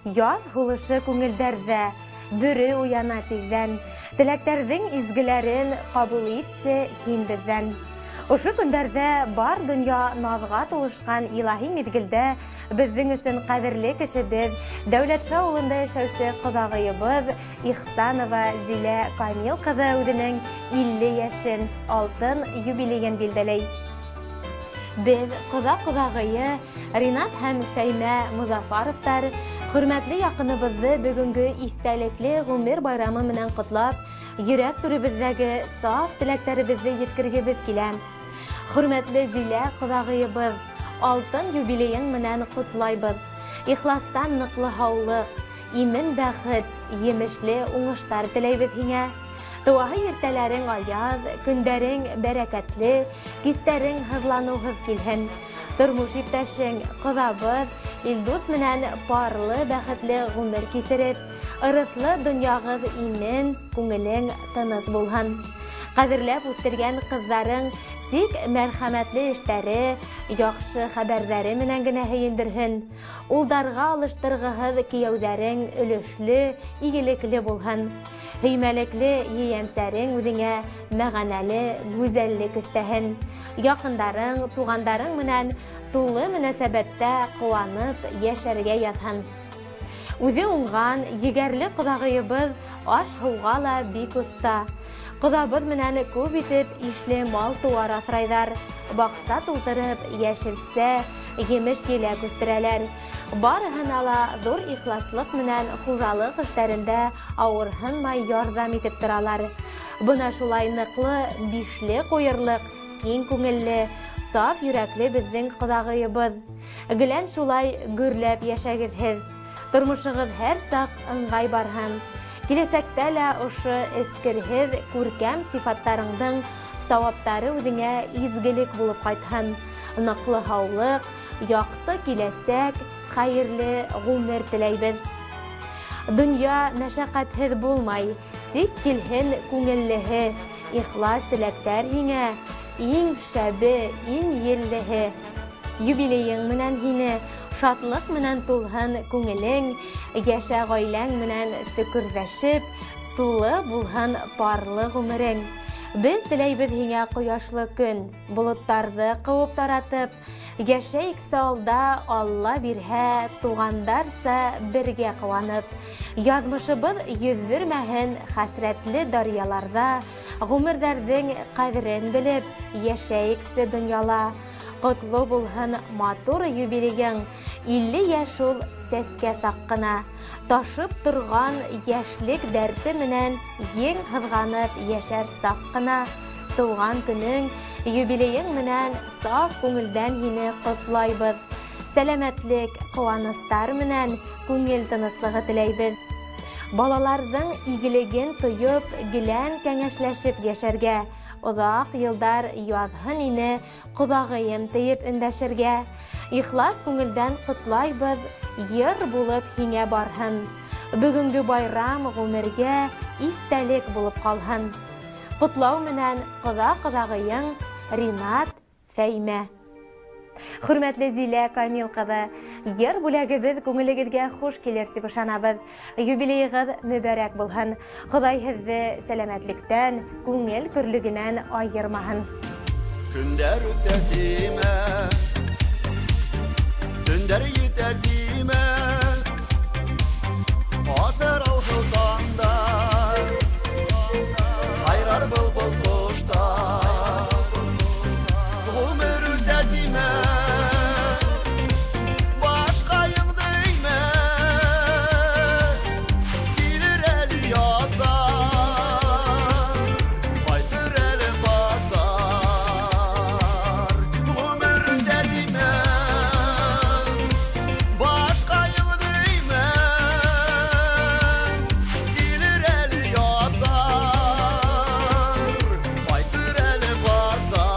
Яҙ һулышы күңелдәрҙә, бөрө уяна тиҙҙән. Теләктәрҙең изгеләрен ҡабул итсе һин беҙҙән. Ошо көндәрҙә бар донъя наҙға тулышҡан илаһи миҙгелдә беҙҙең өсөн ҡәҙерле кешебеҙ, Дәүләтша ауылында йәшәүсе ҡоҙағыйыбыҙ Ихсанова Зилә Камил ҡыҙы үҙенең 50 йәшен, алтын юбилейын билдәләй. Беҙ ҡоҙа-ҡоҙағыйы Ринат һәм Фәймә Мозафаровтар хөрмәтле яҡыныбыҙҙы бөгөнгө иҫтәлекле ғүмер байрамы менән ҡотлап, йөрәк түребеҙҙәге саф теләктәребеҙҙе еткергебеҙ килә. Хөрмәтле Зилә ҡоҙағыйыбыҙ, алтын юбилейың менән ҡотлайбыҙ. Ихластан ныҡлы һаулыҡ, имен бәхет, емешле уңыштар теләйбеҙ һиңә. Тыуаһы иртәләрең аяҙ, көндәрең бәрәкәтле, кистәрең һыҙланыуһыҙ килһен. Тормош иптәшең, ҡоҙабыҙ Илдус менән парлы бәхетле ғүмер кисереп, ырыҫлы донъяғыҙ имен, күңелең тыныс булһын. Ҡәҙерләп үҫтергән ҡыҙҙарың тик мәрхәмәтле эштәре, яҡшы хәбәрҙәре менән генә һөйөндөрһөн. Улдарға алыштырғыһыҙ кейәүҙәрең өлөшлө, игелекле булһын. Һөймәлекле ейәнсәрең үҙеңә мәғәнәле гүзәллек өҫтәһен. Яҡындарың, туғандарың менән тулы мөнәсәбәттә ҡыуанып йәшәргә яҙһын. Үҙе уңған, егәрле ҡоҙағыйыбыҙ аш-һыуға ла бик оҫта. Ҡоҙабыҙ менән күп итеп ишле мал-тыуар аҫрайҙар. Баҡса тултырып, йәшелсә, емеш-еләк үҫтерәләр. Барыһына ла ҙур ихласлыҡ менән хужалыҡ эштәрендә ауырһынмай ярҙам итеп торалар. Бына шулай ныҡлы, бишле ҡуйырлыҡ, киң күңелле, саф йөрәкле беҙҙең ҡоҙағыйыбыҙ. Гелән шулай гөрләп йәшәгеҙ һеҙ. Тормошоғоҙ һәр саҡ ыңғай барһын. Киләсәктә лә ошо эскерһеҙ күркәм сифаттарыңдың сауаптары үҙеңә изгелек булып ҡайтһын. Ныҡлы һаулыҡ, яҡты киләсәк, хәйерле ғүмер теләйбеҙ. Донъя мәшәҡәтһеҙ булмай, тик килһен күңеллеһе, ихлас теләктәр һиңә, иң шәбе, иң еллеһе. Юбилейың менән һине, шатлыҡ менән тулһын күңелең, йәшә ғаиләң менән сөкөрҙәшеп, тулы булһын парлы ғүмерең. Беҙ теләйбеҙ һиңә ҡояшлы көн, болоттарҙы ҡыуып таратып, йәшәйексе алда Алла бирһә, туғандарса бергә ҡыуанып. Яҙмышыбыҙ йөҙҙөрмәһен хәсрәтле даръяларҙа, ғүмерҙәрҙең ҡәҙерен белеп, йәшәйексе донъяла. Ҡотло булһын матур юбилейың, 50 йәш ул сәскә саҡ ҡына. Ташып торған йәшлек дәрте менән ең һыҙғанып йәшәр саҡ ҡына. Тыуған көнөң, юбилейың менән саф күңелдән һине ҡотлайбыҙ. Сәләмәтлек, ҡыуаныстар менән күңел тыныслығы теләйбеҙ. Балаларҙың игелеген тойоп, гелән кәңәшләшеп йәшәргә, оҙаҡ йылдар яҙһын ине ҡоҙағыйым тейеп өндәшергә. Ихлас күңелдән ҡотлайбыҙ, йыр булып һиңә барһын. Бөгөнгө байрам ғүмергә иҫтәлек булып ҡалһын. Ҡотлау менән ҡоҙа-ҡоҙағыйың Ринат, Фәймә. Хөрмәтле Зилә Камил ҡыҙы, йыр бүләгебеҙ күңелегеҙгә хуш килер тип ышанабыҙ. Юбилейығыҙ мөбәрәк булһын. Хоҙай һеҙҙе сәләмәтлектән, күңел көрлөгөнән айырмаһын. Көндәр үтә тимә, төндәр етә тимә, атыр алһыу таңдар, һайрар был-был ҡоштар. Ғүмер үтә тимә, башҡайыңды эймә, килер әле яҙҙар, ҡайтыр әле ҡаҙҙар. Ғүмер үтә тимә, башҡайыңды эймә, килер әле яҙҙар, ҡайтыр әле ҡаҙҙар.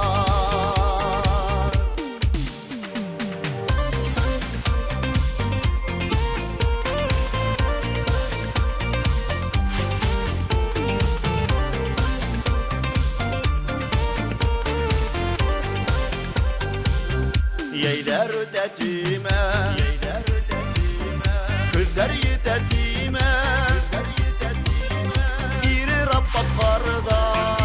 Йәйҙәр үтә тимә, йәйҙәр үтә тимә, көҙҙәр Көндәр етә тимә, ирер аппаҡ ҡарҙар.